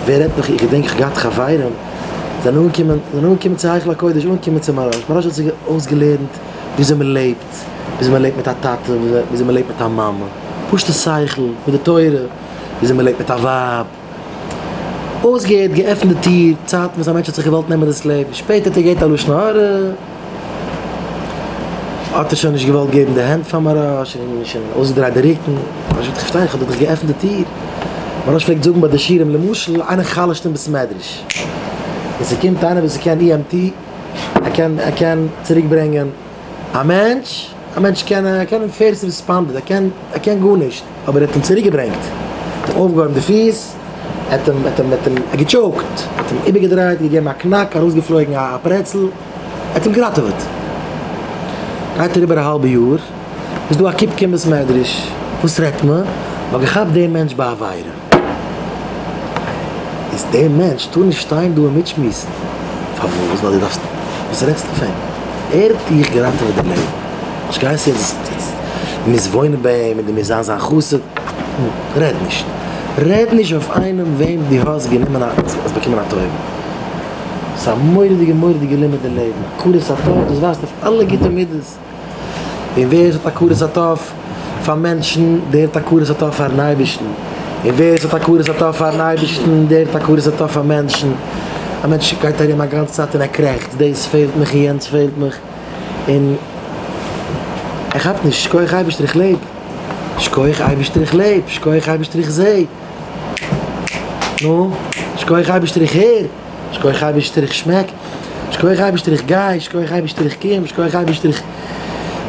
ווער רעדט נאך, איך געדענק איך האב געהאט חברים, זענען אנגעקומען, זענען אנגעקומען צו היכל הקודש, אנגעקומען צו מוהרא"ש, מוהרא"ש האט זיי אויסגעלערנט וויאזוי מען לעבט, וויאזוי מען לעבט מיט א טאטע, וויאזוי מען לעבט מיט א מאמע, פשוט'ע שכל, מיט די תורה, וויאזוי מען לעבט מיט א ווייב. אויסגעהערט, געעפנט די טיר, צייטן וואס א מענטש האט זיך געוואלט נעמען דאס לעבן, שפעטער האט ער געהערט א לשון הרע, האט ער שוין נישט געוואלט געבן די הענט פאר מוהרא"ש און שוין אויסגעדרייט די רוקן, מוהרא"ש זאגט איך פארשטיי איך האב דיר דאך געעפנט די טיר, מוהרא"ש פלעגט זאגן ביי די שיעורים למשל איינער חלש'ט אין בית מדרש און ס'קומט איינער וואס קען EMT ער קען ער קען צוריק ברענגען א מענטש, א מענטש קען ער קען first responder ער קען ער קען גארנישט אבער ער האט אים צוריק געברענגט, ער האט אים אויפגעהויבן די פיס, ער האט אים ער האט אים ער האט אים געטשאוקט, ער האט אים איבערגעדרייט געגעבן א קנאק ארויסגעפלויגן א פרעצל. ער האט אים געראטעוועט. גייט אריבער א האלבע יאר, איז דא א קופקע אין בית מדרש, וואס רעדט מען? מען האט געכאפט דעם מענטש ביי עבירה. איז דער מענטש טאר נישט שטיין דא און מיטשמועסן. פארוואס? ווייל דו דארפסט, וואס רעדסטו פון אים? ער האט דיך געראטעוועט די לעבן. נישט גייסט יעצט, דו מוזט וואוינען ביי אים און דו מוזט זיין זיין חסיד. רעד נישט. רעד נישט אויף איינעם וועם דו האסט גענומען א, האסט באקומען א טובה. ס'איז א מורא'דיגע מורא'דיגע לימוד אין לעבן, הכרת הטוב, דאס ווייזט אויף אלע גוטע מידות, און ווער עס האט הכרת הטוב פאר מענטשן, דער האט הכרת הטוב פארן אייבערשטן, און ווער עס האט הכרת הטוב פארן אייבערשטן, דער האט הכרת הטוב פאר מענטשן. א מענטש גייט ארום א גאנצע צייט און ער קרעכצט, דאס פעלט מיך און יענץ פעלט מיך, און ער כאפט נישט, שכוח אייבערשטער איך לעב, שכוח אייבערשטער איך לעב, שכוח אייבערשטער איך זע. נו, שכוח אייבערשטער איך הער, שכוח אייבערשטער איך שמעק, שכוח אייבערשטער איך גיי, שכוח אייבערשטער איך קום, שכוח אייבערשטער איך.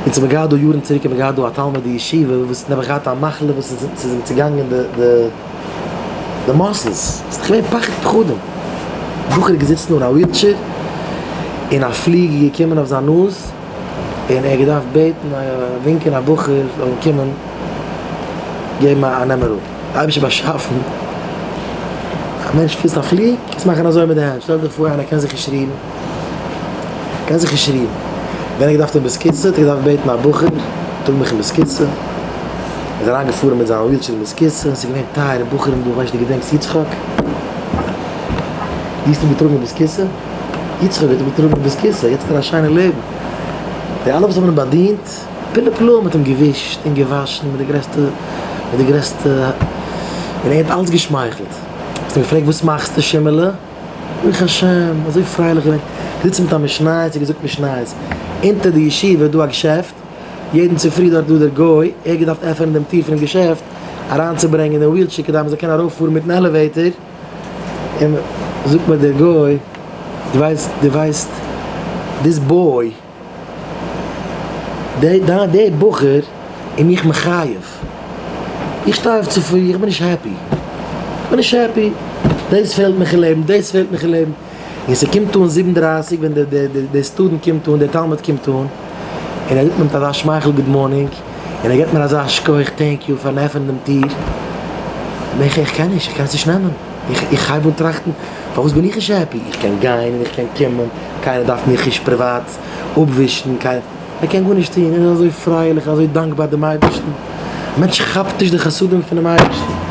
אונז האבן געהאט דא יארן צוריק האבן מיר געהאט דא א תלמיד אין ישיבה וואס האט נעבעך געהאט א מחלה וואס איז ס'איז אים צעגאנגען די די די muscles, ס'איז דאך געווען פחד פחדים, די בחור איז געזיצן אן א wheelchair און א פליג איז געקומען אויף זיין נאז און ער האט געדארפט בעטן ווינקען א בחור זאל אים קומען געבן א נעם אראפ. די אייבערשטער באשאפן א מענטש פילסט א פליג קענסט מאכן אזוי מיט די הענט שטעל דיך פאר איינער קען זיך נישט רירן קען זיך נישט רירן ווען ער געדארפט אין בית כסא האט ער געדארפט בעטן א בחור טראג מיך אין בית כסא ער איז אריין געפארן מיט זיין wheelchair אין בית כסא עס איז געווען טייערע בחורים דא כ'ווייס נישט דו געדענקסט יצחק? דו האסט אים געטראגן אין בית כסא? יצחק האט אים געטראגן אין בית כסא יעצט האט ער א שיינע לעבן די אלע וואס האבן אים באדינט פלאי פלאים האט אים געווישט און געוואשן מיט די גרעסטע מיט די גרעסטע און ער האט אלץ געשמייכלט. האסט אים געפרעגט וואס מאכסטו שימעלע? ברוך השם אזוי פרייליך געווען. געזיצן מיט א משניות און געזאגט משניות. אונטער די ישיבה איז דא א געשעפט, יעדן צופרי דארט איז דא דער גוי, ער האט געדארפט עפענען דעם טיר פונעם געשעפט אריינצוברענגען דעם wheelchair כדי מען זאל קענען ארויפפארן מיטן elevator, און זאגט מיר דער גוי, דו ווייסט דו ווייסט this boy. דער בחור איז מיך מחייב, איך שטיי אויף צופרי איך בין נישט happy, איך בין נישט happy, דאס פעלט מיך אין לעבן, דאס פעלט מיך אין לעבן, און ס'קומט אן זיבן דרייסיג ווען דער סטודענט קומט אן, דער תלמיד קומט אן, און ער זאגט מיר מיט אזא שמייכל good morning, און ער געבט מיר אזא שכוח thank you פארן עפענען דעם טיר, איך קען נישט, איך קען עס נישט נעמען, איך הייב אן טראכטן, פארוואס בין איך נישט happy, איך קען גיין און איך קען קומען, קיינער דארף מיך נישט פריוואט אפווישן, קיינער, ער קען גארנישט טון, ער איז אזוי פרייליך, אזוי דאנקבאר דעם אייבערשטן, א מענטש כאפט נישט די חסדים פונעם אייבערשטן.